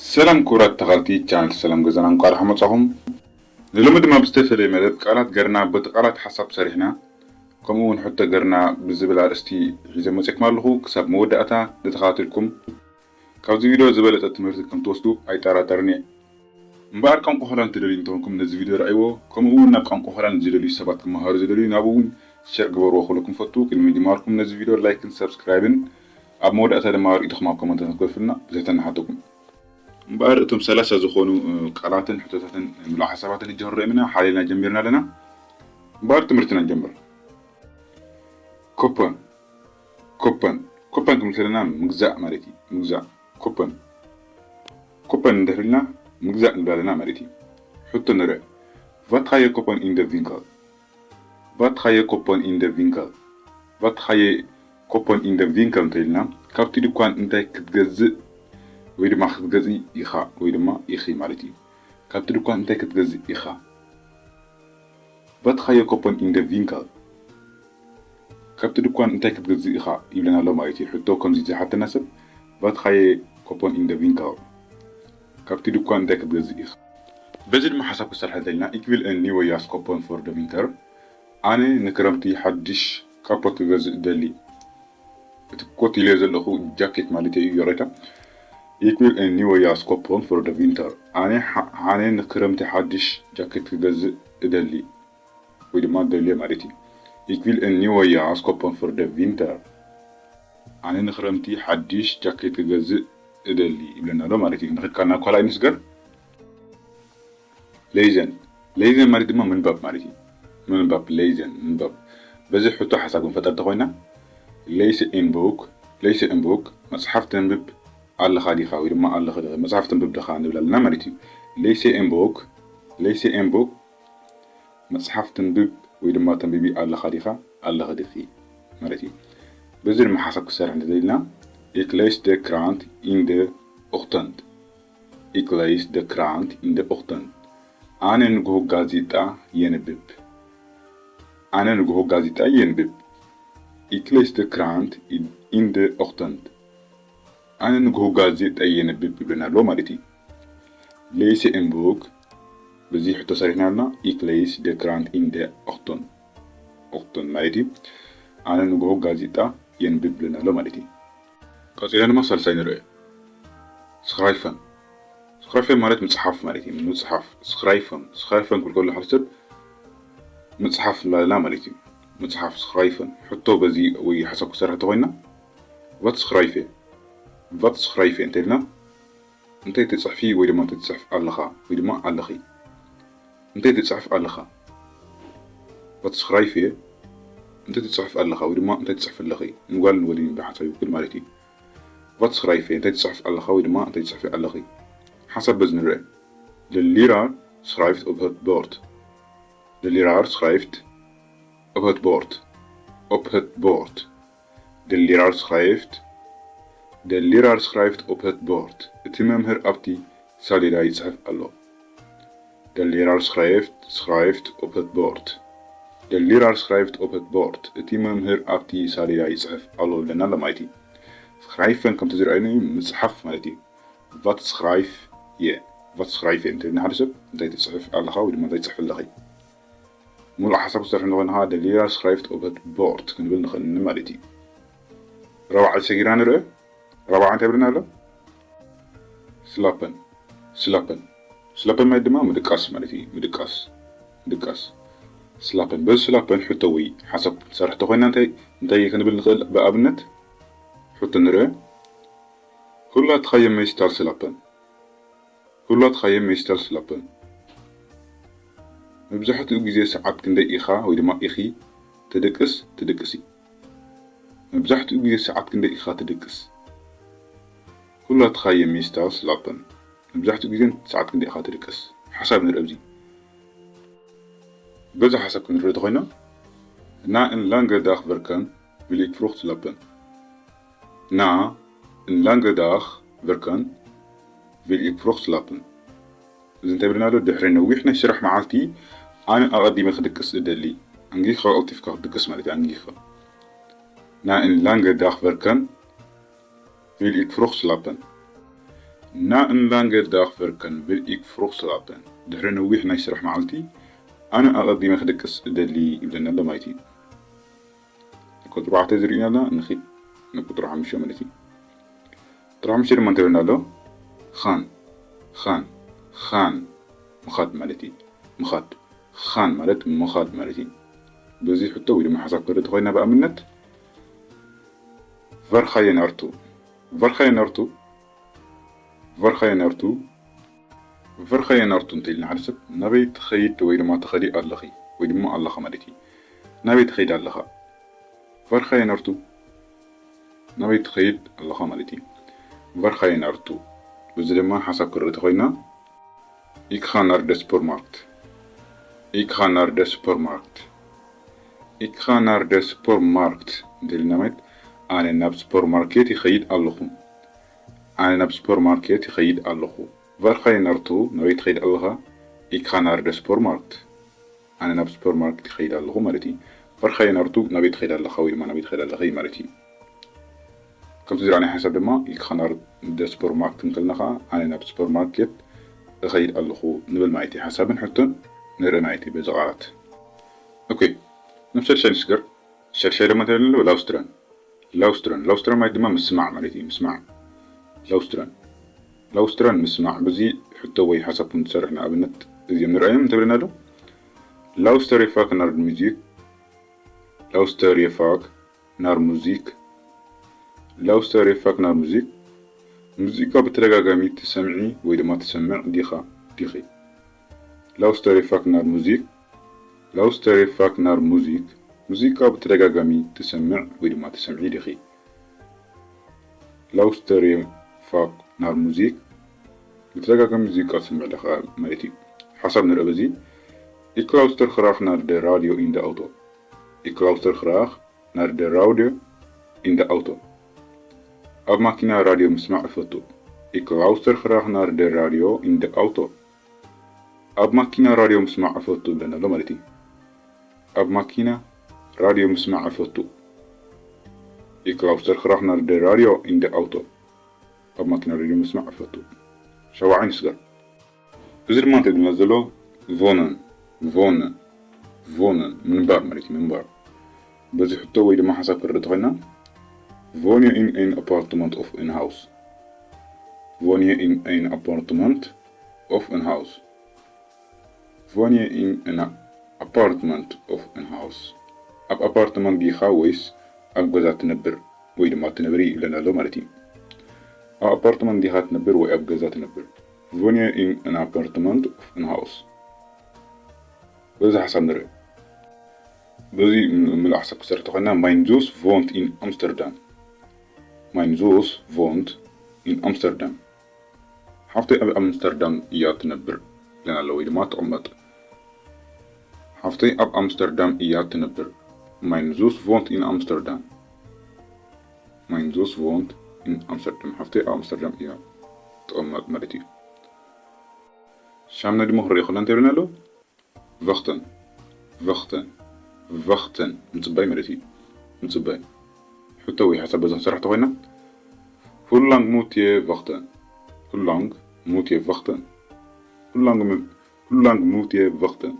ሰላም ክቡራት ተኻልቲ ቻነል ሰላም ገዛና፣ እንቋዕ ደሓን መጻኹም። ንሎሚ ድማ ብዝተፈለየ መደብ ቃላት ገርና በቲ ቃላት ሓሳብ ሰሪሕና፣ ከምኡ እውን ሕቶ ገርና ብዝብል ኣርእስቲ ሒዘ መጺእኩም ኣለኹ። ክሳብ መወዳእታ ንተኻታተልኩም ካብዚ ቪድዮ ዝበለጸ ትምህርቲ ከም ትወስዱ ኣይጠራጠርን እየ። እምበኣር ቋንቋ ሆላንድ ትደልዩ እንተኾንኩም ነዚ ቪድዮ ረኣይዎ፣ ከምኡ እውን ናብ ቋንቋ ሆላንድ ዝደልዩ ሰባት ክመሃሩ ዝደልዩ ናብኡ እውን ሸር ግበርዎ ክብለኩም ፈቱ። ቅድሚ ምጅማርኩም ነዚ ቪድዮ ላይክን ሰብስክራይብን ኣብ መወዳእታ ድማ ርእይቶኹም ኣብ ኮመንታት ክትገድፉልና ብትሕትና ንሓተኩም። እምበኣር እቶም ሰላሳ ዝኾኑ እ፣ ቃላትን ሕቶታትን ምሉእ ሓሳባትን ንጀምሮ ኢና ሓሊልና ጀሚርና ኣለና። እምበኣር ትምህርትና ንጀምር። ኮፐን ኮፐን ኮፐን ክብል ከለና ምግዛእ ማለት እዩ። ምግዛእ ኮፐን ኮፐን እንድሕር ኢልና ምግዛእ ንብል ኣለና ማለት እዩ። ሕቶ ንርአ። Wat ga je kopen in de winkel? Wat ga je kopen in de winkel? Wat ga je kopen in de winkel እንተኢልና ካብቲ ድኳን እንታይ ክትገዝእ ወይ ድማ ክትገዝእ ኢኻ ወይ ድማ ኢኺ ማለት እዩ። ካብቲ ድኳን እንታይ ክትገዝእ ኢኻ? Wat ga je kopen in de winkel? ካብቲ ድኳን እንታይ ክትገዝእ ኢኻ ይብለና ኣሎ ማለት እዩ። ሕቶ ከምዚ ዝሓተና ሰብ Wat ga je kopen in de winkel? ካብቲ ድኳን እንታይ ክትገዝእ ኢኻ? በዚ ድማ ሓሳብ ክሰርሐ እንተኢልና Ik wil een nieuwe jas kopen voor de winter. ኣነ ንክረምቲ ሓድሽ ካፖት ክገዝእ እደሊ። እቲ ኮት ኢለ ዘለኹ ጃኬት ማለት እዩ፣ ይቕሬታ። Ik wil een nieuwe jas kopen voor de winter. ኣነ ሓ- ኣነ ንክረምቲ ሓድሽ ጃኬት ክገዝእ እደሊ ወይ ድማ እደልየ ማለት እዩ። Ik wil een nieuwe jas kopen voor de winter. ኣነ ንክረምቲ ሓድሽ ጃኬት ክገዝእ እደሊ ይብለና ኣሎ ማለት እዩ። ንኽድ ካልእ ካልኣይ ንስገር። Lezen. Lezen ማለት ድማ ምንባብ ማለት እዩ። ምንባብ፣ lezen፣ ምንባብ። በዚ ሕቶ ሓሳብ ክንፈጥር እንተኾይና፣ Lees een boek, lees een boek፣ መጽሓፍ ተንብብ ኣለኻ ዲኻ ወይ ድማ ኣለኺ ዲኺ፣ መጽሓፍ ተንብብ ዲኻ ንብል ኣለና ማለት እዩ። Lees een boek, lees een boek፣ መጽሓፍ ተንብብ ወይ ድማ ተንብቢ ኣለኻ ዲኻ ኣለኺ ዲኺ ማለት እዩ። በዚ ድማ ሓሳብ ክሰርሕ እንተደሊና፣ Ik lees de krant in de ochtend. Ik lees de krant in de ochtend. ኣነ ንግሆ ጋዜጣ የንብብ። ኣነ ንግሆ ጋዜጣ የንብብ። Ik lees de krant in, in de ochtend. ኣነ ንግሆ ጋዜጣ የንብብ ይብለና ኣሎ ማለት እዩ። Lees een boek፣ በዚ ሕቶ ሰሪሕና ኣለና። Ik lees de krant in de ochtend. Ochtend ማለት እዩ። ኣነ ንግሆ ጋዜጣ የንብብ ይብለና ኣሎ ማለት እዩ። ቀጺልና ድማ ሳልሳይ ንርአ። Schrijven. Schrijven ማለት ምጽሓፍ ማለት እዩ። ምጽሓፍ። Schrijven. Schrijven ክብል ከሎ ሓደ ሰብ ምጽሓፍ ንብል ኣለና ማለት እዩ። ምጽሓፍ፣ schrijven። ሕቶ በዚ ወይ ሓሳብ ክሰርሕ እንተኾይና፣ Wat schrijf je? Wat schrijf je እንተኢልና፣ እንታይ ትጽሕፊ ወይ ድማ እንታይ ትጽሕፍ ኣለኻ ወይ ድማ ኣለኺ? እንታይ ትጽሕፍ ኣለኻ? Wat schrijf je? እንታይ ትጽሕፍ ኣለኻ ወይ ድማ እንታይ ትጽሕፍ ኣለኺ? ንጓል ንወዲ ብሓንሳብ ይውክል ማለት እዩ። Wat schrijf je? እንታይ ትጽሕፍ ኣለኻ ወይ ድማ እንታይ ትጽሕፊ ኣለኺ? ሓሳብ በዚ ንርአ። De leraar schrijft op het bord. De leraar schrijft op het bord. Op het bord. De leraar schrijft. De leraar schrijft op het bord. እቲ መምህር ኣብቲ ሰሌዳ ይጽሕፍ ኣሎ። De leraar schrijft, schrijft op het bord. De leraar schrijft op het bord. እቲ መምህር ኣብቲ ሰሌዳ ይጽሕፍ ኣሎ ይብለና ኣሎ ማለት እዩ። Schrijven ከምቲ ዝረኣይናዮ ምጽሓፍ ማለት እዩ። Wat schrijf je? Wat schrijf je? እንተ ሓደ ሰብ እንታይ ትጽሕፍ ኣለኻ ወይ ድማ እንታይ ትጽሕፍ ኣለኺ? ሙሉእ ሓሳብ ክሰርሕ እንተኾይኑ ከዓ De leraar schrijft op het bord ክንብል ንኽእል ማለት እዩ። ራብዓይ ሰጊርና ንርአ። ራብዓይ እንታይ ይብለና ኣሎ? Slapen. Slapen. Slapen ማለት ድማ ምድቃስ ማለት እዩ። ምድቃስ። ምድቃስ። Slapen። በዚ slapen ሕቶ ወይ ሓሳብ ክንሰርሕ እንተኾይና እንታይ እንታይ ክንብል ንኽእል? ብኣብነት ሕቶ ንርአ። Hoe laat ga je meestal slapen? Hoe laat ga je meestal slapen? መብዛሕትኡ ግዜ ሰዓት ክንደይ ኢኻ ወይ ድማ ኢኺ ትድቅስ፣ ትድቅሲ? መብዛሕትኡ ግዜ ሰዓት ክንደይ ኢኻ ትድቅስ? Hoe laat ga je meestal slapen? መብዛሕትኡ ግዜ ሰዓት ክንደይ ኢኻ ትድቅስ? ሓሳብ ንርኢ ኣብዚ። በዚ ሓሳብ ክንርኢ እንተኾይና፣ Na een lange dag werken wil ik vroeg slapen. Na een lange dag werken wil ik vroeg slapen. እዚ እንታይ ብለና ኣሎ? ድሕሪ ነዊሕ ናይ ስራሕ መዓልቲ ኣነ ኣቐዲመ ክድቅስ እደሊ። ኣንጊኻ ቀልጢፍካ ክትድቅስ ማለት እዩ፣ ኣንጊኻ። Na een lange dag werken wil ik vroeg slapen. Na een lange dag werken wil ik vroeg slapen. ድሕሪ ነዊሕ ናይ ስራሕ መዓልቲ ኣነ ኣቐዲመ ክድቅስ እደሊ ይብለና ኣሎ ማለት እዩ። ቁፅሪ ኣርባዕተ ዝርእዩና ኣላ ንኺድ ንቁፅሪ ሓሙሽተ ማለት እዩ። ቁፅሪ ሓሙሽተ ድማ እንታይ ይብለና ኣሎ? Gaan, gaan, gaan ምኻድ ማለት እዩ። ምኻድ፣ gaan ማለት ምኻድ ማለት እዩ። በዚ ሕቶ ወይ ድማ ሓሳብ ክርኢ ተኾይና ብኣብነት Waar ga je naartoe? Waar ga je naartoe? Waar ga je naartoe? Waar ga je naartoe እንተ ኢልና ሓደ ሰብ ናበይ ትኸይድ ወይ ድማ ትኸዲ ኣለኺ ወይ ድማ ኣለኻ ማለት እዩ። ናበይ ትኸይድ ኣለኻ? Waar ga je naartoe? ናበይ ትኸይድ ኣለኻ ማለት እዩ። Waar ga je naartoe? በዚ ድማ ሓሳብ ክርኢ ተኾይና Ik ga naar de supermarkt. Ik ga naar de supermarkt. Ik ga naar de supermarkt እንተ ኢልና ማለት ኣነ ናብ ሱፐርማርኬት ይኸይድ ኣለኹ። ኣነ ናብ ሱፐርማርኬት ይኸይድ ኣለኹ። Waar ga je naartoe? ናበይ ትኸይድ ኣለኻ? Ik ga naar de supermarkt. ኣነ ናብ ሱፐርማርኬት ይኸይድ ኣለኹ ማለት እዩ። Waar ga je naartoe? ናበይ ትኸይድ ኣለኻ ወይ ድማ ናበይ ትኸይድ ኣለኺ ማለት እዩ። ከምቲ ዝረኣናዮ ሓሳብ ድማ Ik ga naar de supermarkt ክንብል ከለና ከዓ ኣነ ናብ ሱፐርማርኬት እኸይድ ኣለኹ ንብል ማለት እዩ። ሓሳብን ሕቶን ንርኢ ማለት እዩ በዚ ቃላት። ኦኬ፣ ናብ ሻድሻይ ንስገር። ሻድሻይ ድማ እንታይ ኣሎ? Luisteren. Luisteren. Luisteren ማለት ድማ ምስማዕ ማለት እዩ። ምስማዕ። Luisteren. Luisteren ምስማዕ። በዚ ሕቶ ወይ ሓሳብ ክንሰርሕ ንኣብነት እዚኦም ንርኣዮም እንተብለና ዶ? Luister je vaak naar de muziek? Luister je vaak naar muziek? Luister je vaak naar muziek? ሙዚቃ ብተደጋጋሚ ትሰምዒ ወይ ድማ ትሰምዕ ዲኻ? ዲኺ? Luister je vaak naar muziek? Luister je vaak naar muziek? ሙዚቃ ብተደጋጋሚ ትሰምዕ ወይ ድማ ትሰምዒ ዲኺ? Luister je vaak naar muziek? ብተደጋጋሚ ሙዚቃ ትሰምዕ ዲኻ ማለት እዩ። ሓሳብ ንርኢ በዚ። Ik luister graag naar de radio in de auto. Ik luister graag naar de radio in de auto. ኣብ ማኪና ራድዮ ምስማዕ እፈቱ። Ik luister graag naar de radio in de auto. ኣብ ማኪና ራድዮ ምስማዕ እፈቱ ይብለና ኣሎ ማለት እዩ። ኣብ ማኪና ራድዮ ምስማዕ እፈቱ። Ik luister graag naar de radio in de auto. ኣብ ማኪና ራድዮ ምስማዕ እፈቱ። ሸውዓይ ንስገር። እዚ ድማ እንታይ ይብለና ዘሎ? Wonen, wonen, wonen ምንባር ማለት እዩ። ምንባር። በዚ ሕቶ ወይ ድማ ሓሳብ ክንርኢ ተኾይና፣ Woon je in een appartement of een house? Woon je in een appartement of een house? Woon je in een appartement of een house? ኣብ ኣፓርትመንት ዲኻ ወይስ ኣብ ገዛ ትነብር ወይ ድማ ትነብሪ ይብለና ኣሎ ማለት እዩ። ኣብ ኣፓርትመንት ዲኻ ትነብር ወይ ኣብ ገዛ ትነብር? Woon je in een appartement of een house? በዚ ሓሳብ ንርኢ። በዚ ምሉእ ሓሳብ ክሰርሕ ተኾይና፣ Mijn zus woont in Amsterdam. Mijn zus woont in Amsterdam. ሓፍተይ ኣብ ኣምስተርዳም እያ ትነብር ይብለና ኣሎ ወይ ድማ ትቕመጥ። ሓፍተይ ኣብ ኣምስተርዳም እያ ትነብር። Mijn zus woont in Amsterdam. Mijn zus woont in Amsterdam. ሓፍተይ ኣብ ኣምስተርዳም እያ ትቕመጥ ማለት እዩ። ሻምናይ ድማ ክንሪኦ ከለና እንታይ ይብለና ኣሎ? Wachten, wachten, wachten ምጽባይ ማለት እዩ። ምጽባይ። ሕቶ ወይ ሓሳብ በዚ ክንሰርሕ ተኾይና፣ Hoe lang moet je wachten? Hoe lang moet je wachten? Hoe lang mu-, hoe lang moet je wachten?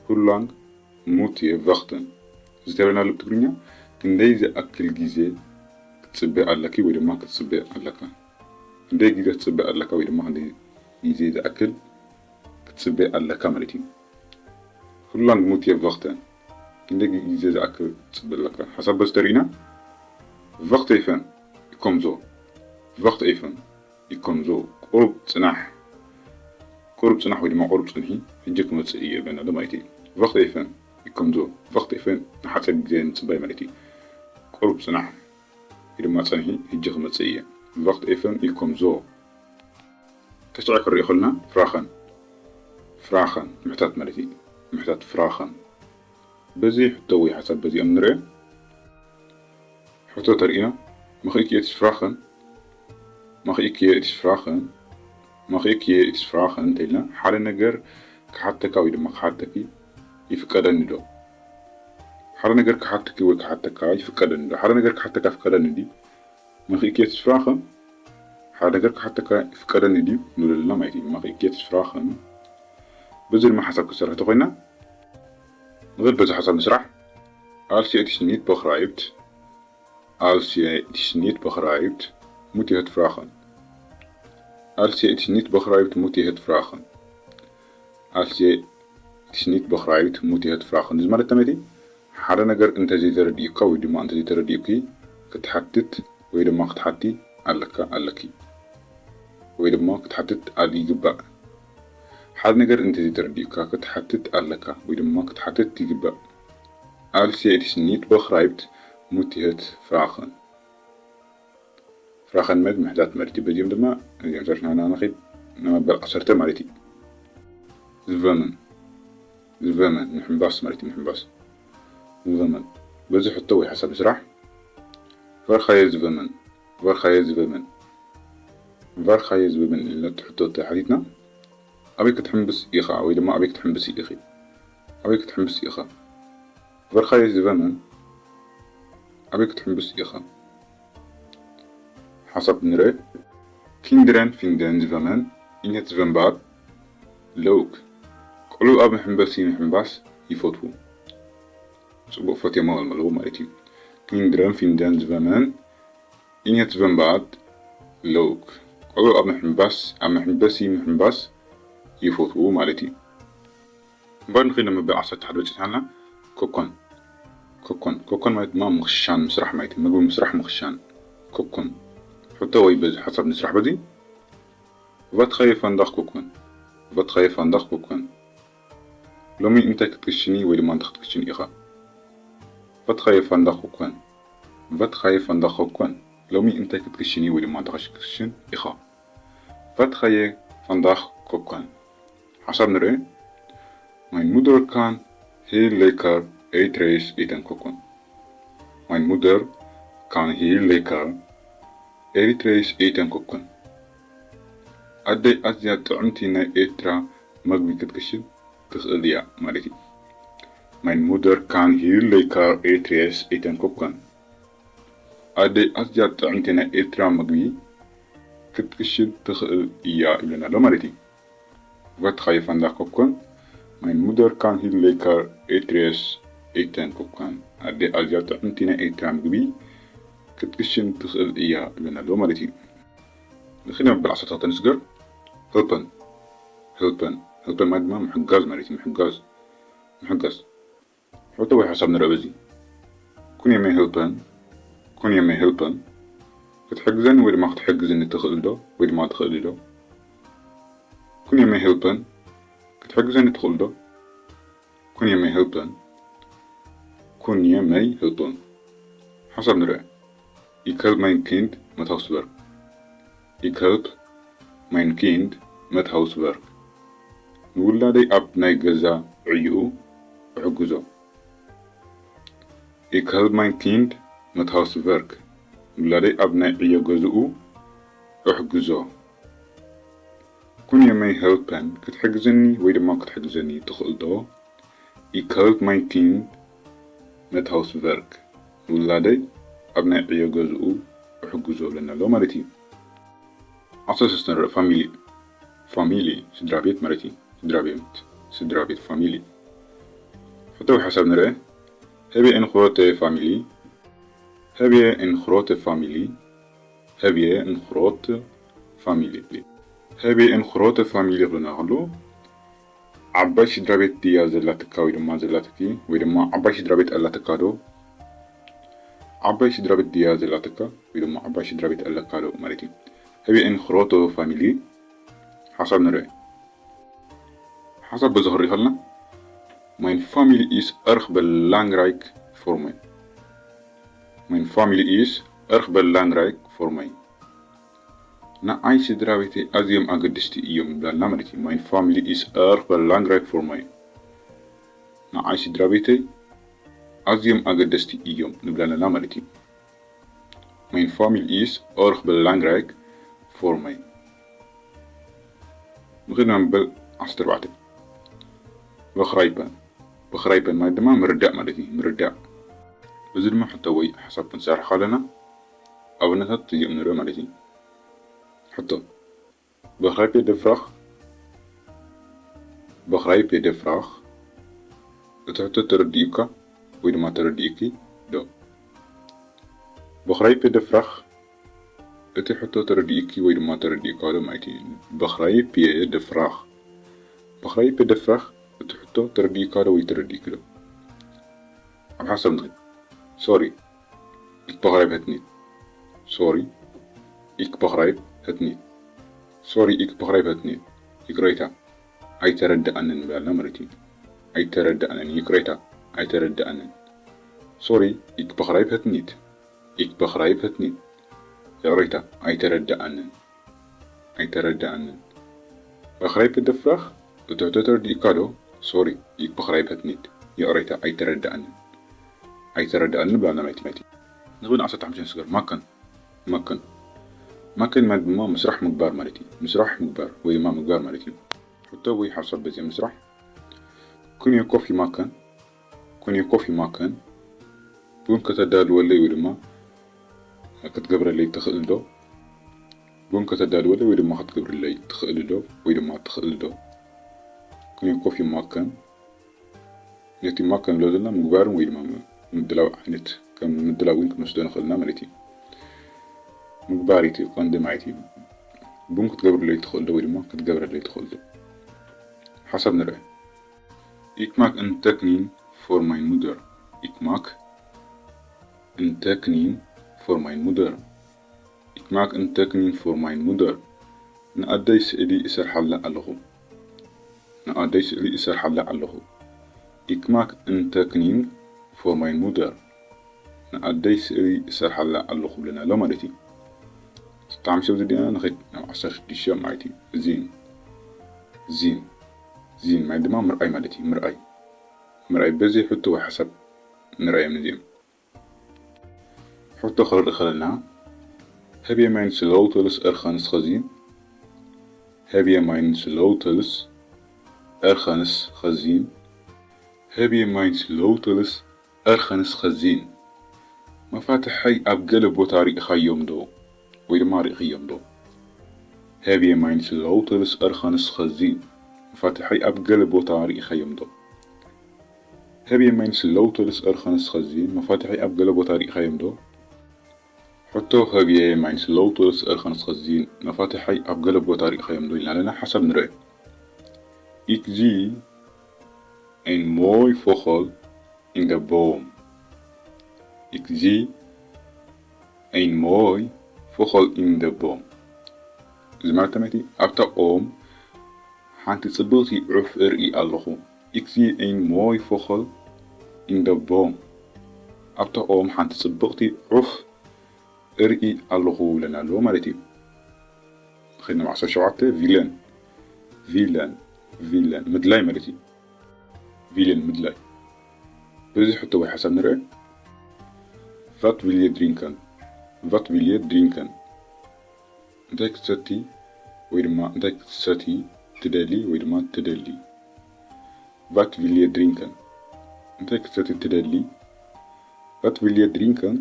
Hoe lang moet je wachten? እዚ እንታይ ይብለና ኣሎ ብትግርኛ? ክንደይ ዝኣክል ግዜ ክትጽበ ኣለኪ ወይ ድማ ክትጽበ ኣለካ? ክንደይ ግዜ ክትጽበ ኣለካ ወይ ድማ ክንደይ ግዜ ዝኣክል ክትጽበ ኣለካ ማለት እዩ። Hoe lang moet je wachten? ክንደይ ግዜ ዝኣክል ክትጽበ ኣለካ? ሓሳብ በዚ ተሪእና፣ Wacht even, ik kom zo. Wacht even, ik kom zo. ቁሩብ ጽናሕ፣ ቁሩብ ጽናሕ ወይ ድማ ቁሩብ ጽንሒ፣ ሕጂ ክመጽእ እየ ይብለና ኣሎ ማለት እዩ። Wacht even, ik kom zo. Wacht even፣ ንሓጺር ግዜ ምጽባይ ማለት እዩ። ቁሩብ ጽናሕ ወይ ድማ ጸንሒ፣ ሕጂ ክመጽእ እየ። Wacht even, ik kom zo. ተሽዐ ክንሪኦ ከለና፣ vragen, vragen ምሕታት ማለት እዩ። ምሕታት፣ vragen። በዚ ሕቶ ወይ ሓሳብ በዚኦም ንርአ። ሕቶ ተርእና፣ Mag ik je iets vragen? Mag ik je iets vragen? Mag ik je iets vragen እንተኢልና፣ ሓደ ነገር ክሓተካ ወይ ድማ ክሓተኪ ይፍቀደኒ ዶ? ሓደ ነገር ክሓተኪ ወይ ክሓተካ ይፍቀደኒ ዶ? ሓደ ነገር ክሓተካ ይፍቀደኒ ድዩ? Mag ik je iets vragen? ሓደ ነገር ክሓተካ ይፍቀደኒ ድዩ ንብል ኣለና ማለት እዩ። Mag ik iets vragen? በዚ ድማ ሓሳብ ክንሰርሕ ተኾይና ንብል። በዚ ሓሳብ ንስራሕ። Als je iets niet begrijpt, als je iets niet begrijpt, moet je het vragen. Als je iets niet begrijpt, moet je het vragen. Als je iets niet begrijpt, moet je het vragen. እዚ ማለት ተመዲ ሓደ ነገር እንተዘይተረዲኡካ ወይ ድማ እንተዘይተረዲኡኪ ክትሓትት ወይ ድማ ክትሓቲ ኣለካ ኣለኪ ወይ ድማ ክትሓትት ኣል ይግባእ። ሓደ ነገር እንተዘይተረዲኡካ ክትሓትት ኣለካ ወይ ድማ ክትሓትት ይግባእ። Als je iets niet begrijpt, moet je het vragen. ፍራኸን መድ ምሕታት ማለት እዩ። በዚኦም ድማ እዚኦም ሰሪሕና ንኸይድ ንመበል ዓሰርተ ማለት እዩ። ዝቨመን ዝቨመን ምሕንባስ ማለት እዩ። ምሕንባስ ዝቨመን በዚ ሕቶ ወይ ሓሳብ ስራሕ። Waar ga je zwemmen? Waar ga je zwemmen? Waar ga je zwemmen ኢልና እቲ ሕቶ ተሓቲትና ኣበይ ክትሕንብስ ኢኻ ወይ ድማ ኣበይ ክትሕንብስ ኢኺ? ኣበይ ክትሕንብስ ኢኻ? Waar ga je zwemmen? ኣበይ ክትሕንብስ ኢኻ? ሓሳብ ንርኢ። Kinderen vinden zwemmen in het zwembad leuk. ቆልዑ ኣብ መሐንበሲ ምሕንባስ ይፈትዉ። ጽቡቕ ፈትዮም ኣለዉ ማለት እዩ። Kinderen vinden zwemmen in het zwembad leuk. ቆልዑ ኣብ ምሕንባስ ኣብ መሐንበሲ ምሕንባስ ይፈትዉ ማለት እዩ። እምበር ንኸይድ መበል ዓሰርተ ሓደ በጺሕና ኣለና። ኮኮን ኮኮን ኮኮን ማለት ድማ ምኽሻን ምስራሕ ማለት እዩ። ምግቢ ምስራሕ ምኽሻን። ኮኮን ሕቶ ወይ በዚ ሓሳብ ንስራሕ በዚ። Wat ga je vandaag koken? Wat ga je vandaag koken? ሎሚ እንታይ ክትክሽኒ ወይ ድማ እንታይ ክትክሽን ኢኻ? Wat ga je vandaag koken? Wat ga je vandaag koken? ሎሚ እንታይ ክትክሽኒ ወይ ድማ እንታይ ክትክሽን ኢኻ? Wat ga je vandaag koken? ሓሳብ ንርኢ። Mijn moeder kan heel lekker eitjes eten koken. Mijn moeder kan heel lekker eitjes eten koken. ኣደይ ኣዝያ ጥዕምቲ ናይ ኤርትራ መግቢ ክትክሽን ትኽእል እያ ማለት እዩ። Mijn moeder kan heel lekker eitjes eten koken. ኣደይ ኣዝያ ጥዕምቲ ናይ ኤርትራ መግቢ ክትክሽን ትኽእል እያ ይብለና ኣሎ ማለት እዩ። Wat ga je vandaag koken? Mijn moeder kan heel lekker eitjes eten koken. ኣደይ ኣዝያ ጥዕምቲ ናይ ኤርትራ ምግቢ ክትክሽን ትኽእል እያ ይብለና ኣሎ ማለት እዩ። ንኽእል መበል ዓሰርተ ክልተ ንስገር። Helpen. Helpen. Helpen ማለት ድማ ምሕጋዝ ማለት እዩ። ምሕጋዝ። ምሕጋዝ። ሕቶ ወይ ሓሳብ ንርኢ በዚ። Kun je mij helpen? Kun je mij helpen? ክትሕግዘኒ ወይ ድማ ክትሕግዝኒ ትኽእል ዶ? ወይ ድማ ትኽእሊ ዶ? Kun je mij helpen? ክትሕግዘኒ ትኽእል ዶ? Kun je mij helpen? Kun je mij helpen? ሓሳብ ንርኢ። Ik help mijn kind met huiswerk. Ik help mijn kind met huiswerk. ንውላደይ ኣብ ናይ ገዛ ዕዮኡ እሕግዞ። Ik help mijn kind met huiswerk. ንውላደይ ኣብ ናይ ዕዮ ገዝኡ እሕግዞ። Kun je mij helpen? ክትሕግዘኒ ወይ ድማ ክትሕግዘኒ ትኽእል ዶ? Ik help mijn kind met huiswerk. ንውላደይ ኣብ ናይ ዕዮ ገዝኡ እሕግዞ ይብለና ኣሎ ማለት እዩ። ዓሰርተ ሰለስተ ንርኢ። ፋሚሊ። ፋሚሊ ስድራ ቤት ማለት እዩ። ስድራ ቤት። ስድራ ቤት ፋሚሊ። ሕቶ ወይ ሓሳብ ንርኢ። Heb je een grote familie? Heb je een grote familie? Heb je een grote familie? Heb je een grote familie ክብለና ከሎ ዓባይ ስድራ ቤት ድያ ዘላትካ ወይ ድማ ዘላትኪ ወይ ድማ ዓባይ ስድራ ቤት ኣላትካ ዶ? ዓባይ ስድራ ቤት ድያ ዘላትካ ወይ ድማ ዓባይ ስድራ ቤት ኣለካ ዶ ማለት እዩ። Heb je een grote familie? ሓሳብ ንርኢ። ሓሳብ በዚ ክንርኢ ከለና Mijn familie is erg belangrijk voor mij. Mijn familie is erg belangrijk voor mij. ንዓይ ስድራ ቤተይ ኣዝዮም ኣገደስቲ እዮም ንብላልና ማለት እዩ። Mijn familie is erg belangrijk voor mij. ንዓይ ስድራ ቤተይ ኣዝዮም ኣገደስቲ እዮም ንብላልና ማለት እዩ። Mijn familie is erg belangrijk voor mij. ንኸይድ መበል ዓሰርተ ኣርባዕተ። Begrijpen. Begrijpen ማለት ድማ ምርዳእ ማለት እዩ። ምርዳእ። እዚ ድማ ሕቶ ወይ ሓሳብ ክንሰርሕ ከለና ኣብነታት እዚኦም ንርኢ ማለት እዩ። ሕቶ፣ Begrijp je de vraag? Begrijp je de vraag? እቲ ሕቶ ተረዲኡካ ወይ ድማ ተረዲኡኪ ዶ? Begrijp je de vraag? እቲ ሕቶ ተረዲኡኪ ወይ ድማ ተረዲኡካ ዶ ማለት እዩ። Begrijp je de vraag? Begrijp je de vraag? እቲ ሕቶ ተረዲኡካ ዶ ወይ ተረዲኡኪ ዶ? ኣብ ሓሳብ ንኸይድ። Sorry, ik begrijp het niet. Sorry, ik begrijp het niet. Sorry, ik begrijp het niet. ይቅሬታ፣ ኣይተረድኣንን ንብላልና ማለት እዩ። ኣይተረድኣንን፣ ይቅሬታ፣ ኣይተረድኣንን። Sorry, ik begrijp het niet. Ik begrijp het niet. ይቅሬታ፣ ኣይተረድኣንን። ኣይተረድኣንን። Begrijp je de vraag? እቲ ሕቶ ተረዲእካ ዶ? Sorry, ik begrijp het niet. ይቅሬታ፣ ኣይተረድኣንን። ኣይተረድኣንን ንብላልና ማለት እዩ። ንኽብል ዓሰርተ ሓሙሽተ ንስገር። Maken. Maken. Maken ማለት ድማ ምስራሕ፣ ምግባር ማለት እዩ። ምስራሕ፣ ምግባር ወይ ድማ ምግባር ማለት እዩ። ሕቶ ወይ ሓሳብ በዚ ምስራሕ። Kun je koffie maken? Kun je koffie maken? ቡን ከተዳልወለይ ወይ ድማ ክትገብረለይ ትኽእል ዶ? ቡን ከተዳልወለይ ወይ ድማ ክትገብርለይ ትኽእል ዶ? ወይ ድማ ትኽእል ዶ? Kun je koffie maken? ነቲ maken ንብሎ ዘለና ምግባርን ወይ ድማ ምድላው ዓይነት፣ ከም ምድላው እውን ክንወስዶ ንኽእል ኢና ማለት እዩ። ምግባር እዩ እቲ ቀንዲ ማለት እዩ። ቡን ክትገብርለይ ትኽእል ዶ ወይ ድማ ክትገብረለይ ትኽእል ዶ? ሓሳብ ንርአ። Ik maak een tekening voor mijn moeder. Ik maak een tekening voor mijn moeder. Ik maak een tekening voor mijn moeder. ንኣደይ ስእሊ እሰርሓላ ኣለኹ። ንኣደይ ስእሊ እሰርሓላ ኣለኹ። Ik maak een tekening voor mijn moeder. ንኣደይ ስእሊ እሰርሓላ ኣለኹ ብለና ኣሎ ማለት እዩ። ስታምሸው ዝዲና ንኸይድ ናብ ዓሰርተ ሽዱሽተ ማለት እዩ። ዚን። ዚን። ዚን ማለት ድማ ምርኣይ ማለት እዩ። ምርኣይ። ምርኣይ በዚ ሕቶ ወይ ሓሳብ ንርኣዮም ነዚኦም። ሕቶ ክርኢ ከለና፣ Heb je mijn sleutels ergens gezien? Heb je mijn sleutels ergens gezien? Heb je mijn sleutels ergens gezien? መፋትሐይ ኣብ ገለ ቦታ ርኢኻዮም ዶ? ወይ ድማ ርኢኽዮም ዶ? Heb je mijn sleutels ergens gezien? መፋትሐይ ኣብ ገለ ቦታ ርኢኻዮም ዶ? Heb je mijn sleutels ergens gezien? መፋትሐይ ኣብ ገለ ቦታ ርኢኻዮም ዶ? ሕቶ፣ Heb je mijn sleutels ergens gezien? መፋትሐይ ኣብ ገለ ቦታ ርኢኻዮም ዶ ኢልና ኣለና። ሓሳብ ንርአ። Ik zie een mooi vogel in de boom. Ik zie een mooi vogel in de boom. እዚ ማለት ተመይቲ ኣብታ ኦም ሓንቲ ጽብቕቲ ዑፍ እርኢ ኣለኹ። Ik zie een mooi vogel in de boom. ኣብታ ኦም ሓንቲ ጽብቕቲ ዑፍ እርኢ ኣለኹ ብለና ኣለዎ ማለት እዩ። ኸይድና ዓሰርተ ሸውዓተ፣ ቪለን። ቪለን፣ ቪለን፣ ምድላይ ማለት እዩ። ቪለን፣ ምድላይ። በዚ ሕቶ ወይ ሓሳብ ንርአ። Wat wil je drinken? Wat wil je drinken? እንታይ ክትሰቲ ወይ ድማ እንታይ ክትሰቲ ትደሊ ወይ ድማ ትደሊ? Wat wil je drinken? እንታይ ክትሰቲ ትደሊ? Wat wil je drinken?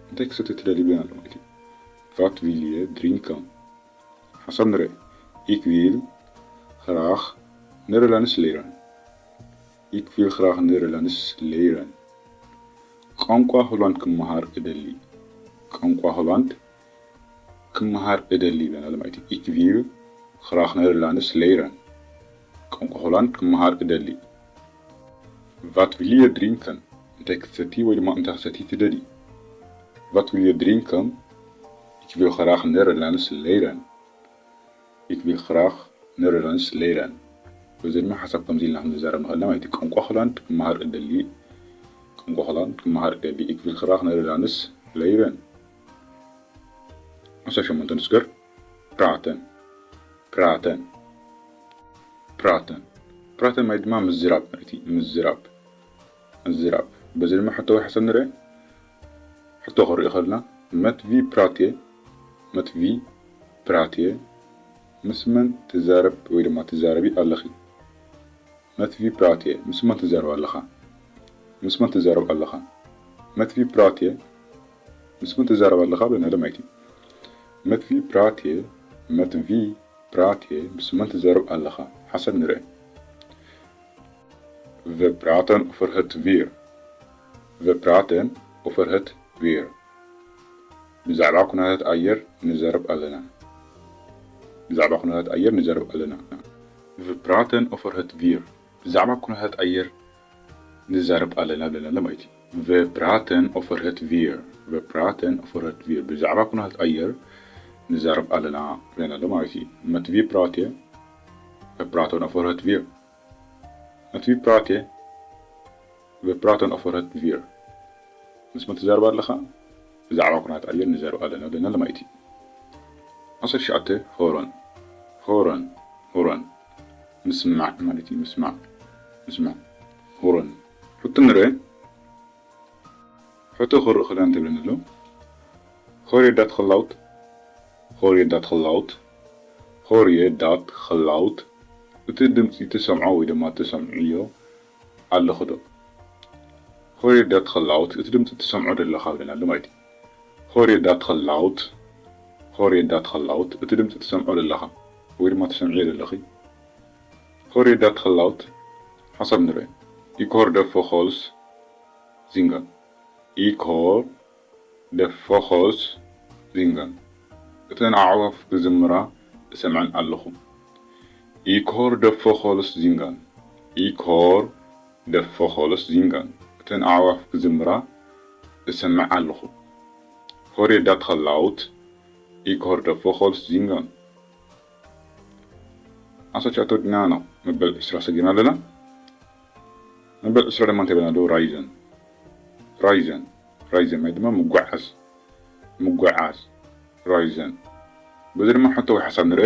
እንታይ ክትሰቲ ትደሊ ብለና ኣሎ ማለት እዩ። Wat wil je drinken? ሓሳብ ንርአ። Ik wil graag Nederlands leren. Ik wil graag Nederlands leren. ቋንቋ ሆላንድ ክመሃር እደሊ። ቋንቋ ሆላንድ ክመሃር እደሊ ይብለና ኣሎ ማለት እዩ። Ik wil graag Nederlands leren. ቋንቋ ሆላንድ ክመሃር እደሊ። Wat wil je drinken? እንታይ ክትሰቲ ወይ ድማ እንታይ ክትሰቲ ትደሊ? Wat wil je drinken? Ik wil graag Nederlands leren. Ik wil graag Nederlands leren. በዚ ድማ ሓሳብ ከምዚ ኢልና ክንዛረብ ንኽእል ኢና ማለት እዩ። ቋንቋ ሆላንድ ክመሃር እደሊ። ቋንቋ ሆላንድ ክመሃር እደሊ። Ik wil graag Nederlands leren. ዓሰርተ ሸሞንተ ንስገር። Praten. Praten. Praten. Praten ማለት ድማ ምዝራብ ማለት እዩ። ምዝራብ። ምዝራብ። በዚ ድማ ሕቶ ወይ ሓሳብ ንርአ። ሕቶ ክንርኢ ከለና፣ Met wie praat je? Met wie praat je? ምስ መን ትዛረብ ወይ ድማ ትዛረቢ ኣለኺ? Met wie praat je? ምስ መን ትዛረብ ኣለኻ? ምስ መን ትዛረብ ኣለኻ? Met wie praat je? ምስ መን ትዛረብ ኣለኻ ብለና ማለት እዩ። Met wie praat je? Met wie praat je? ምስ መን ትዛረብ ኣለኻ? ሓሳብ ንርአ። We praten over het weer. We praten over het weer. ብዛዕባ ኩነታት ኣየር ንዛረብ ኣለና። ብዛዕባ ኩነታት ኣየር ንዛረብ ኣለና። We praten over het weer. ብዛዕባ ኩነታት ኣየር ንዛረብ ኣለና ብለና ኣሎ ማለት እዩ። We praten over het weer. We praten over het weer. ብዛዕባ ኩነታት ኣየር ንዛረብ ኣለና ብለና ኣሎ ማለት እዩ። Met wie praat je? We praten over het weer. Met wie praat je? We praten over het weer. ምስ መን ትዛረብ ኣለኻ? ብዛዕባ ኩነታት ኣየር ንዛረብ ኣለና ብለና ኣሎ ማለት እዩ። ዓሰርተ ትሽዓተ፣ ሆረን። ሆረን፣ ሆረን። ምስማዕ ማለት እዩ። ምስማዕ፣ ምስማዕ። ሆረን። ሕቶ ንርአ። ሕቶ ክርኢ ከለና እንታይ ይብለና ኣሎ? Hoor je dat geluid? Hoor je dat geluid? Hoor je dat geluid? እቲ ድምፂ ትሰምዖ ወይ ድማ ትሰምዕዮ ኣለኹ ዶ? Hoor je dat geluid? እቲ ድምፂ ትሰምዖ ዶ ኣለኻ ብለና ኣሎ ማለት እዩ። Hoor je dat geluid? Hoor je dat geluid? እቲ ድምፂ ትሰምዖ ዶ ኣለኻ ወይ ድማ ትሰምዕዮ ዶ ኣለኺ? Hoor je dat geluid? ሓሳብ ንርአ። Ik hoor de vogels zingen. Ik hoor de vogels zingen. እተን ኣዕዋፍ ክዝምራ እሰምዐን ኣለኹ። Ik hoor de vogels zingen. Ik hoor de vogels zingen. እተን ኣዕዋፍ ክዝምራ እሰምዕ ኣለኹ። Hoor je dat geluid? Ik hoor de vogels zingen. ዓሰርተ ትሽዓተ ወዲእና ናብ መበል ዕስራ ሰጊርና ኣለና። መበል ዕስራ ድማ እንታይ ይብለና ኣሎ? Reizen። Reizen። Reizen ማለት ድማ ምጉዓዝ። ምጉዓዝ። Reizen። በዚ ድማ ሕቶ ወይ ሓሳብ ንርአ።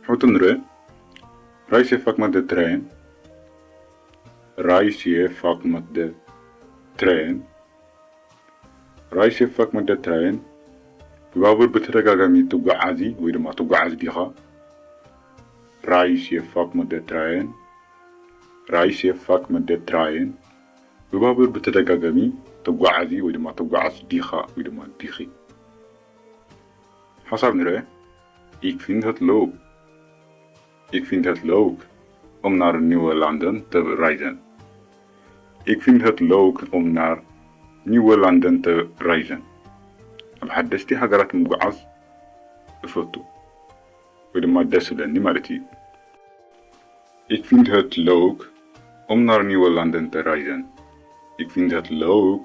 ሕቶ ንርአ። Reis je vaak met de trein? Reis je vaak met de trein? Reis je vaak met de trein? ብባቡር ብተደጋጋሚ ትጓዓዚ ወይ ድማ ትጓዓዝ ዲኻ? Reis je vaak met de trein? Reis je vaak met de trein? ብባቡር ብተደጋጋሚ ትጓዓዚ ወይ ድማ ትጓዓዝ ዲኻ ወይ ድማ ዲኺ? ሓሳብ ንርአ። Ik vind het leuk. Ik vind het leuk om naar nieuwe landen te reizen. Ik vind het leuk om naar nieuwe landen te reizen. ኣብ ሓደስቲ ሃገራት ምጉዓዝ እፈቱ ወይ ድማ ደስ ይብለኒ ማለት እዩ። Ik vind het leuk om naar nieuwe landen te reizen. Ik vind het leuk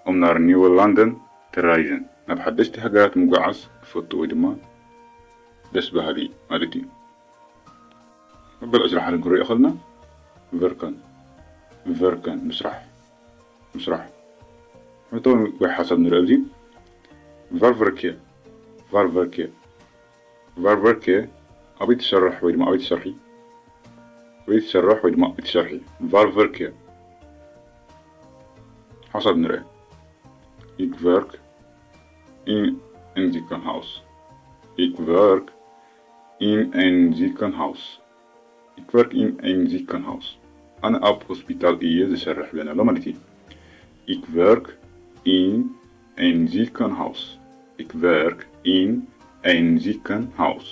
om naar nieuwe landen te reizen. ናብ ሓደስቲ ሃገራት ምጉዓዝ እፈቱ ወይ ድማ ደስ በሃሊ ማለት እዩ። መበል ዕስራ ሓደ ክንሪኦ ከለና፣ ቨርከን፣ ቨርከን፣ ምስራሕ፣ ምስራሕ። ሕቶ ወይ ሓሳብ ንርኢ ኣብዚ። Waar werk je? Waar werk je? Waar werk je? ኣበይ ትሰርሕ ወይ ድማ ኣበይ ትሰርሒ? ኣበይ ትሰርሕ ወይ ድማ ኣበይ ትሰርሒ? Waar werk je? ሓሳብ ንርኢ። Ik werk in een ziekenhuis. Ik werk in een ziekenhuis. Ik werk in een ziekenhuis. ኣነ ኣብ ሆስፒታል እየ ዝሰርሕ ብለና ኣሎ ማለት እዩ። Ik werk in een ziekenhuis. Ik werk in een ziekenhuis.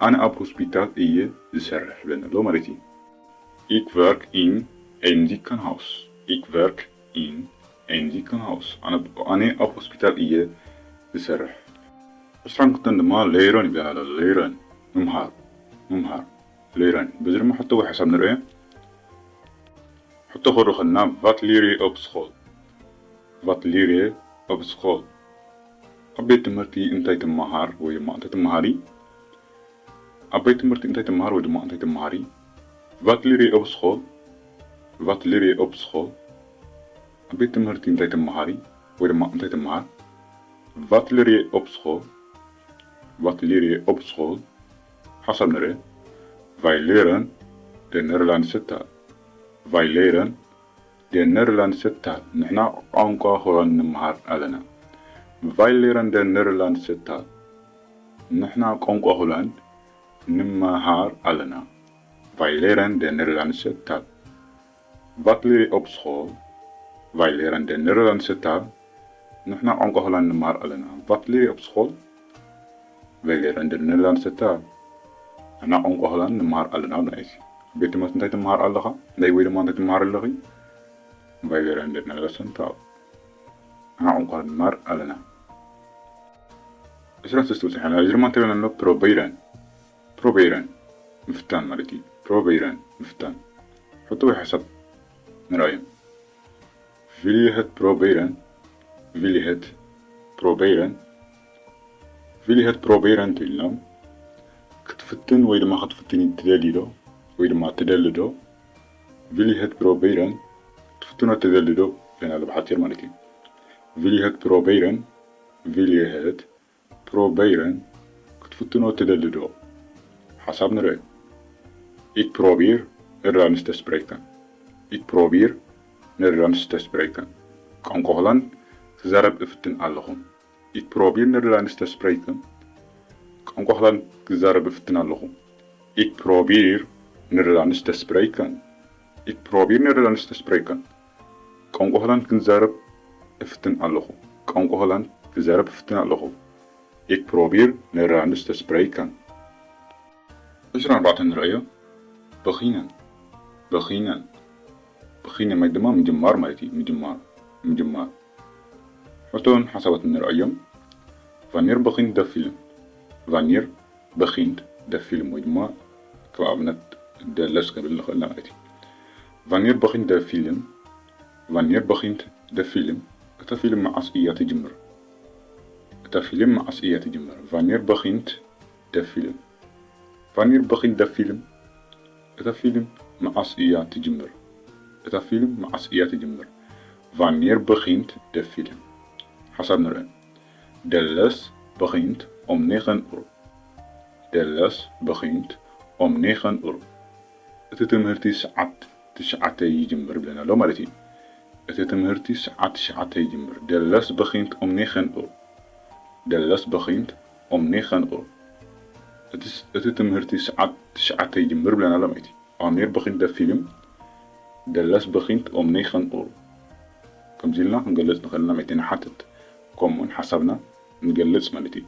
ኣነ ኣብ ሆስፒታል እየ ዝሰርሕ ብለና ኣሎ ማለት እዩ። Ik werk in een ziekenhuis. Ik werk in een ziekenhuis. ኣነ፣ ኣነ ኣብ ሆስፒታል እየ ዝሰርሕ። ዕስራን ክልተን ድማ leren ይበሃል ኣሎ። Leren፣ ምምሃር፣ ምምሃር። Leren። በዚ ድማ ሕቶ ወይ ሓሳብ ንርአ። ሕቶ ክርኢ ከለና፣ wat leer je op school? Wat leer je op school? ኣብ ቤት ትምህርቲ እንታይ ትመሃር ወይ ድማ እንታይ ትመሃሪ? ኣብ ቤት ትምህርቲ እንታይ ትመሃር ወይ ድማ እንታይ ትመሃሪ? Wat leer je op school? Wat leer je op school? ኣብ ቤት ትምህርቲ እንታይ ትመሃሪ ወይ ድማ እንታይ ትመሃር? Wat leer je op school? Wat leer je op school? ሓሳብ ንርኢ። Wij leren de Nederlandse taal. Wij leren de Nederlandse taal. ንሕና ቋንቋ ሆላንድ ንምሃር ኣለና። Wij leren de Nederlandse taal. ንሕና ቋንቋ ሆላንድ ንምሃር ኣለና። Wij leren de Nederlandse taal. Wat leer je op school? Wij leren de Nederlandse taal. ንሕና ቋንቋ ሆላንድ ንምሃር ኣለና። Wat leer je op school? Weilerende Nederlands taal. ንሕና ቋንቋ ሆላንድ ንመሃር ኣለና ማለት እዩ። ኣብ ቤት ትምህርቲ እንታይ ትመሃር ኣለኻ? እንታይ ወይ ድማ እንታይ ትመሃር ኣለኺ? Weilerende Nederlands taal. ንሕና ቋንቋ ሆላንድ ንመሃር ኣለና። ዕስራን ሰለስተን በጺሕና። እዚ ድማ እንታይ ይብል ኣሎ? Proberen. Proberen ምፍታን ማለት እዩ። Proberen ምፍታን። ሕቶ ወይ ሓሳብ ንርኣዮም። Wil je het proberen? Wil je het proberen? Wil je het proberen ትብልና ክትፍትን ወይ ድማ ክትፍትን ትደሊ ዶ? ወይ ድማ ትደሊ ዶ? Wil je het proberen? ክትፍትኖ ትደሊ ዶ? ኢለና ኣሎ ብሓጺር ማለት እዩ። Wil je het proberen? Wil je het proberen? ክትፍትኖ ትደሊ ዶ? ሓሳብ ንርእ። Ik probeer Nederlands te spreken. Ik probeer Nederlands te spreken. ቋንቋ ሆላንድ ክዛረብ እፍትን ኣለኹ። Ik probeer Nederlands te spreken. ቋንቋ ሆላንድ ክዛረብ እፍትን ኣለኹ። Ik probeer Nederlands te spreken. Ik probeer Nederlands te spreken. ቋንቋ ሆላንድ ክዛረብ እፍትን ኣለኹ። ቋንቋ ሆላንድ ክዛረብ እፍትን ኣለኹ። Ik probeer Nederlands te spreken. ዕስራን ኣርባዕተን ንርኣዮ። Beginnen. Beginnen. Beginnen ማለት ድማ ምጅማር ማለት እዩ። ምጅማር። ምጅማር። ሕቶን ሓሳባትን ንርኣዮም። Wanneer begint de film? Wanneer begint de film? ወይ ድማ ከም ኣብነት ደለስ ክንብል ንኽእል ኢና ማለት እዩ። Wanneer begint de film? Wanneer begint de film? እታ ፊልም መዓስ እያ ትጅምር? እታ ፊልም መዓስ እያ ትጅምር? Wanneer begint de film? Wanneer begint de film? እታ ፊልም መዓስ እያ ትጅምር? እታ ፊልም መዓስ እያ ትጅምር? Wanneer begint de film? ሓሳብ ንርአ። Delles begint om negen uur. Delles begint om negen uur. እቲ ትምህርቲ ሰዓት ትሽዓተ ይጅምር ብለና ኣሎ ማለት እዩ። እቲ ትምህርቲ ሰዓት ትሽዓተ ይጅምር። Delles begint om negen uur. Delles begint om negen uur. እቲ ስ-፣ እቲ ትምህርቲ ሰዓት ትሽዓተ ይጅምር ብለና ኣሎ ማለት እዩ። Wanneer begint de film? Delles begint om negen uur. ከምዚ ኢልና ክንገልጽ ንኽእል ኢና ማለት እዩ። ንሓትት፣ ከምኡውን ሓሳብና ንገልጽ ማለት እዩ።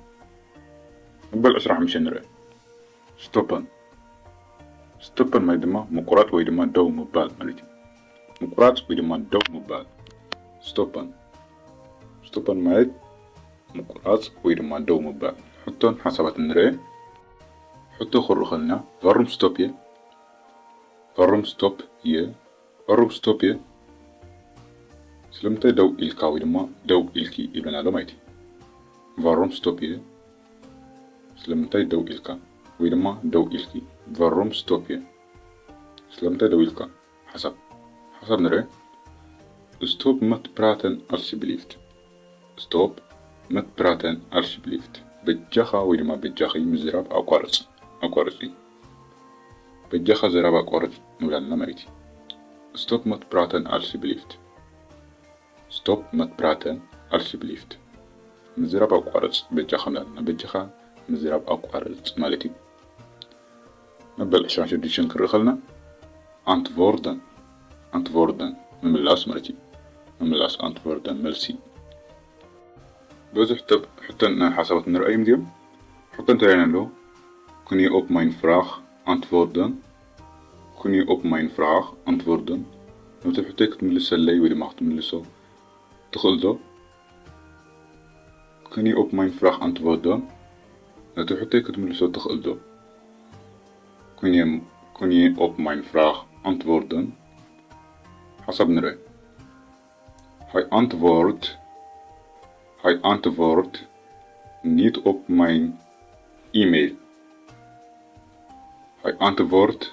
መበል ዕስራን ሓሙሽተን ንርአ። Stoppen. Stoppen ማለት ድማ ምቁራጽ ወይ ድማ ደው ምባል ማለት እዩ። ምቁራጽ ወይ ድማ ደው ምባል። Stoppen. Stoppen ማለት ምቁራጽ ወይ ድማ ደው ምባል። ሕቶን ሓሳባትን ንርአ። ሕቶ ክርኢ ከለና፣ Waarom stop je? Waarom stop je? Waarom stop je? ስለምንታይ ደው ኢልካ ወይ ድማ ደው ኢልኪ ይብለና ኣሎ ማለት እዩ። Waarom stop je? ስለምንታይ ደው ኢልካ ወይ ድማ ደው ኢልኪ? Waarom stop je? ስለምንታይ ደው ኢልካ? ሓሳብ፣ ሓሳብ ንርአ። Stop met praten alsjeblieft. Stop met praten alsjeblieft. በጃኻ ወይ ድማ በጃኺ ምዝራብ ኣቋርጽ፣ ኣቋርጺ። በጃኻ ዘረባ ኣቋርጽ ንብላ ኣለና ማለት እዩ። Stop met praten alsjeblieft. Stop met praten alsjeblieft. ምዝራብ ኣቋርጽ በጃኻ ንብላ ኣለና። በጃኻ ምዝራብ ኣቋርጽ ማለት እዩ። መበል ዕስራን ሽዱሽተን ክንርኢ ከለና፣ antwoorden፣ antwoorden ምምላስ ማለት እዩ። ምምላስ፣ antwoorden መልሲ። በዚ ሕቶ፣ ሕቶን ሓሳባት ንርኣዮም ድዮም? ሕቶ እንታይ ኣሎ? Kun je op mijn vraag antwoorden? Kun je op mijn vraag antwoorden? ነቲ ሕቶይ ክትምልሰለይ ወይ ድማ ክትምልሶ ትኽእል ዶ? Kun je op mijn vraag antwoorden? ነቲ ሕቶይ ክትምልሶ ትኽእል ዶ? Kun je, kun je op mijn vraag antwoorden? ሓሳብ ንርአ። Hij antwoordt, hij antwoordt niet op mijn e-mail. Hij antwoordt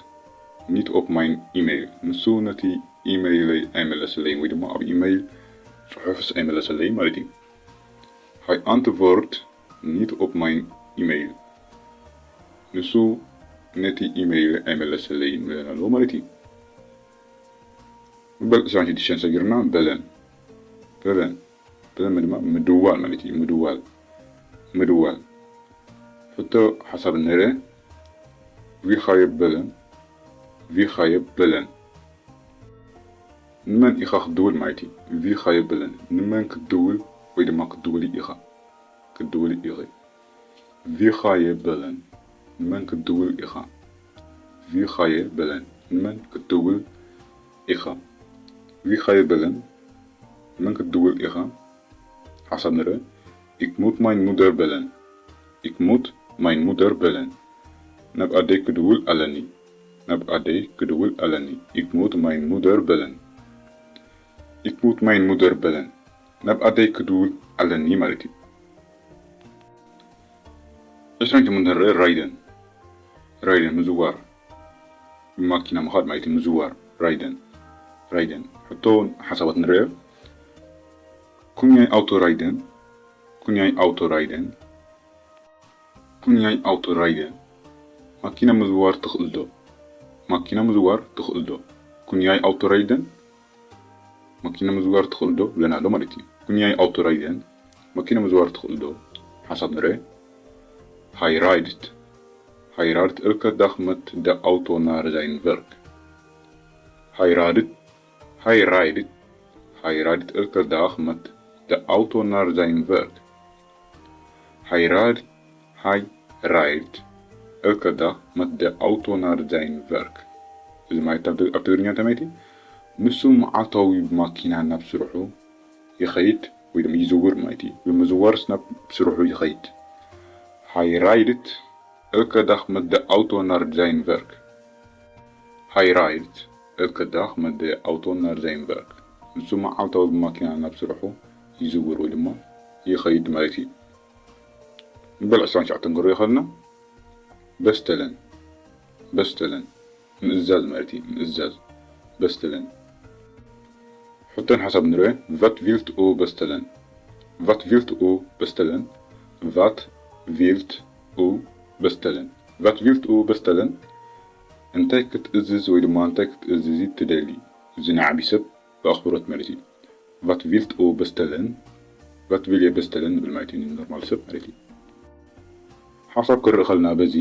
niet op mijn e-mail. ንሱ ነቲ ኢሜይለይ ኣይመለሰለይን ወይ ድማ ኣብ ኢሜይል ጽሑፍስ ኣይመለሰለይን ማለት እዩ። Hij antwoordt niet op mijn e-mail. ንሱ ነቲ ኢሜይል ኣይመለሰለይን ብለና ኣለዎ ማለት እዩ። መበል ዕስራን ሽዱሽተን ሰጊርና፣ bellen። Bellen። Bellen ድማ ምድዋል ማለት እዩ። ምድዋል። ምድዋል። ሕቶ ሓሳብ ንርአ። Wie ga je bellen? Wie ga je bellen? ንመን ኢኻ ክትድውል ማለት እዩ። Wie ga je bellen? ንመን ክትድውል ወይ ድማ ክትድውሊ ኢኻ? ክትድውሊ ኢኺ። Wie ga je bellen? ንመን ክትድውል ኢኻ? Wie ga je bellen? ንመን ክትድውል ኢኻ? Wie ga je bellen? ንመን ክትድውል ኢኻ? ሓሳብ ንርኢ። Ik moet mijn moeder bellen. Ik moet mijn moeder bellen. ናብ ኣደይ ክድውል ኣለኒ። ናብ ኣደይ ክድውል ኣለኒ። Ik moet mijn moeder bellen. Ik moet mijn moeder bellen. ናብ ኣደይ ክድውል ኣለኒ ማለት እዩ። ዕስራን ሸሞንተን ንርኢ። ራይደን። ራይደን ምዝዋር፣ ብማኪና ምኻድ ማለት እዩ። ምዝዋር። ራይደን። ራይደን። ሕቶን ሓሳባት ንርኢ። Kun jij auto rijden? Kun jij auto rijden? Kun jij auto rijden? ማኪና ምዝዋር ትኽእል ዶ? ማኪና ምዝዋር ትኽእል ዶ? Kun jij auto rijden? ማኪና ምዝዋር ትኽእል ዶ ብለና ኣሎ ማለት እዩ። Kun jij auto rijden? ማኪና ምዝዋር ትኽእል ዶ? ሓሳብ ንርኢ። Hij rijdt. Hij rijdt elke dag met de auto naar zijn werk. Hij rijdt. Hij rijdt. Hij rijdt elke dag met de auto naar zijn werk. Hij rijdt. Hij rijdt elke dag met de auto naar zijn werk. እዚ ማለት ኣብ ትግርኛ እንታይ ማለት እዩ? ንሱ መዓልታዊ ብማኪና ናብ ስርሑ ይኸይድ ወይ ድማ ይዝውር ማለት እዩ። ብምዝዋርስ ናብ ስርሑ ይኸይድ። Hij rijdt elke dag met de auto naar zijn werk. Hij rijdt elke dag met de auto naar zijn werk. ንሱ መዓልታዊ ብማኪና ናብ ስርሑ ይዝውር ወይ ድማ ይኸይድ ማለት እዩ። ንበል ዕስራን ትሽዓተን ክንሪኦ ከለና፣ bestellen። Bestellen። ምእዛዝ ማለት እዩ። ምእዛዝ። Bestellen። ሕቶን ሓሳብ ንርኢ። Wat wilt u bestellen? Wat wilt u bestellen? Wat wilt u bestellen? Wat wilt u bestellen? እንታይ ክትእዝዝ ወይ ድማ እንታይ ክትእዝዚ ትደሊ? እዚ ንዓቢ ሰብ ብኣኽብሮት ማለት እዩ። Wat wilt u bestellen? Wat wil je bestellen ንብል ማለት እዩ፣ ንኖርማል ሰብ ማለት እዩ። ሓሳብ ክርኢ ከለና በዚ፣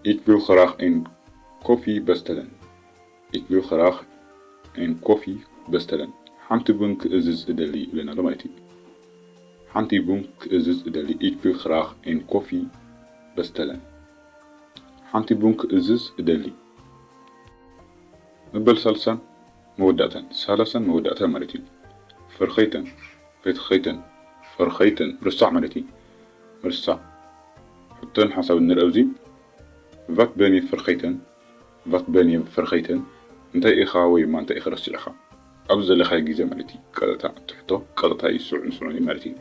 Ik wil graag een koffie bestellen. Ik wil graag een koffie bestellen. ሓንቲ ቡን ክእዝዝ እደሊ ይብለና ኣሎ ማለት እዩ። ሓንቲ ቡን ክእዝዝ እደሊ። Ik wil graag een koffie bestellen. ሓንቲ ቡን ክእዝዝ እደሊ። መበል ሳልሳን መወዳእታን፣ ሳልሳን መወዳእታን ማለት እዩ። Vergeten፣ vergeten፣ vergeten፣ ምርሳዕ ማለት እዩ። ምርሳዕ። ሕቶን ሓሳብን ንርኢ ኣብዚ። Wat ben je vergeten? Wat ben je vergeten? እንታይ ኢኻ ወይ ድማ እንታይ ኢኺ ረሲዕኻ? ኣብዚ ዘለኻዮ ግዜ ማለት እዩ። ቀጥታ እቲ ሕቶ ቀጥታ እዩ፣ ስዑ ንስዑ እዩ ማለት እዩ።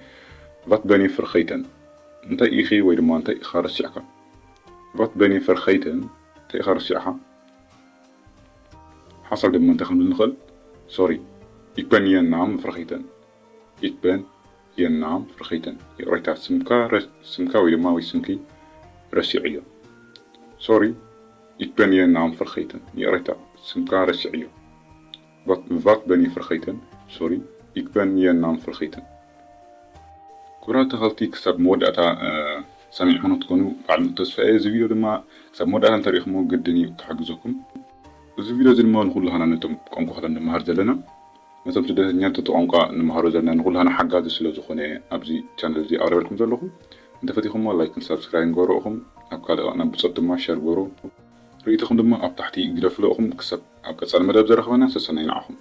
Wat ben je vergeten? እንታይ ኢኺ ወይ ድማ እንታይ ኢኻ ረሲዕካ? Wat ben je vergeten? እንታይ ኢኻ ረሲዕኻ? ሓሳብ ድማ እንታይ ክንብል ንኽእል? Sorry, ik ben je naam vergeten. Ik ben je naam vergeten. ይቕሬታ፣ ስምካ ረ-፣ ስምካ ወይ ድማ ወይ ስምኪ ረሲዐዮ። Sorry, ik ben je naam vergeten. ይቕሬታ፣ ስምካ ረሲዐዮ። Wat, wat ben je vergeten? Sorry, ik ben je naam vergeten. ክቡራት ተኸታተልቲ፣ ክሳብ መወዳእታ፣ እ፣ ሰሚዕኹም ክትኮኑ ባዕሉ ተስፋ እየ። እዚ ቪድዮ ድማ ክሳብ መወዳእታ እንተሪእኹምዎ ግድን እዩ ክሕግዘኩም። እዚ ቪድዮ እዚ ድማ ንኹላህና ነቶም ቋንቋ ሆላንድ ንመሃር ዘለና፣ ነቶም ስደተኛታት ቋንቋ ንመሃሮ ዘለና ንኹላህና ሓጋዚ ስለ ዝኾነ ኣብዚ ቻነል እዚ ኣቕሪበልኩም ዘለኹ። እንተፈቲኹምዎ ላይክን ሳብስክራይብን ግበሩ ኢኹም። ናብ ካልእ ናብ ብጾት ድማ ሸር ግበሩ። ርእይቶኹም ድማ ኣብ ታሕቲ ግደፉ ኢኹም። ክሳብ ኣብ ቀጻሊ መደብ ዘራኽበና ሰሰናይ ንዓኹም።